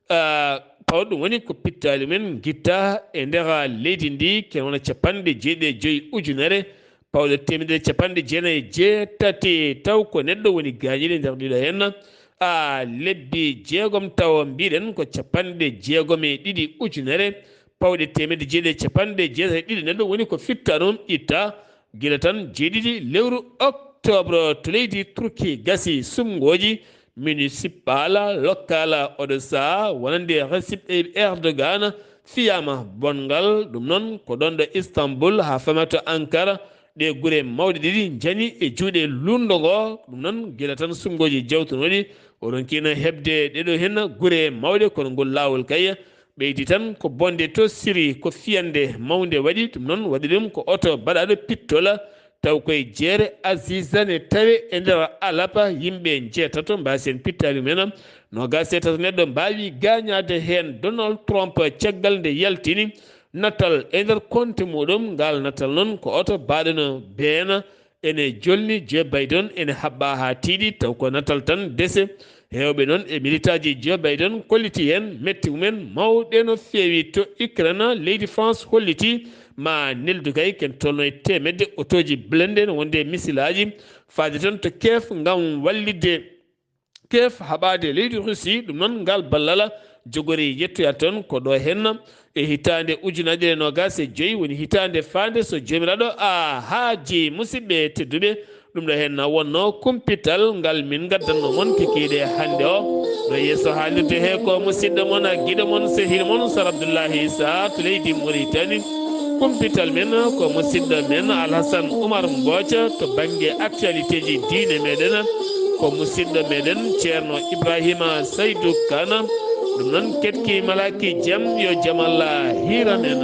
a pawɗo ɗum woni ko pittaali men ngitta e nder leydi ndi kene wona capanɗe jeeɗiɗi e joyi ujunere pawɗo temedere capanɗe jeenayi e jeetati taw ko neɗɗo woni gaañiɗo e nder ɗiɗo heen a lebbi jeegom taw mbiɗen ko capanɗe jeegom e ɗiɗi ujunere pawɗe teemedde jeeɗiɗi e capanɗe jeetati e ɗiɗi neɗɗo woni ko fitta ɗum itta gila tan jeeɗiɗi lewru octobre to leydi Turki gasi sumngooji municipal local oɗo saha wonande Recep Tayyip Erdogan fiyama bonngal ɗum noon ko ɗon ɗo Istanbul haa fama to Ankara Ɗee gure mawɗe ɗiɗi njani e juuɗe luulndo ngoo. Ɗum noon, gila tan suɓngooji jawtunooɗi, o ronkiino heɓde ɗee ɗoo heen gure mawɗe, kono ngol laawol kay ɓeydi tan ko bonde to Siri, ko fiyannde mawnde waɗi. Ɗum noon, waɗi ɗum ko oto baɗaaɗo pittol, taw koye jeere Aziza ne tawe e nder Alapa, yimɓe njeetato mbaasi heen pittaali mumen, noogaas e tato neɗɗo mbaawi gaañaade heen. Donald Trump, caggal nde yaltini natal e nder konte muɗum, ngal natal noon ko oto baaɗo no beena, ene jolni Joe Biden, ene haɓɓa haa tiiɗi, taw ko natal tan dese. Heewɓe noon e militaaji Joe Biden kolliti heen metti mumen mawɗe no feewi. To Ukraine, leydi France holliti ma neldu kay ken tolno e teemedde otooji blindé ne wonde e misilaaji faade tan to Kiev ngam wallitde Kiev haɓaade leydi Russie. Ɗum noon, ngal ballal jogori yettoyaade toon ko ɗo heen e hitaande ujunaaje ɗiɗi e noogaas e joy, woni hitaande faande so Joomiraaɗo a haaji. Musidɓe tedduɓe, ɗum ɗo heen wonno kumpital ngal min ngaddanno mon kikiiɗe hannde o. Ɗo yeeso haalirde he ko musidɗo mon, giɗo mon, sehil mon, Sar Abdullahi Isa to leydi Mauritanie. Kumpital men ko musidɗo men Alhasan Umar Mbooca to bannge actualité ji diine meɗen. Ko musidɗo meɗen Ceerno Ibrahima Saydu Kana. Ɗum noon, ketki malaki jam, yo jam Allah hiran en.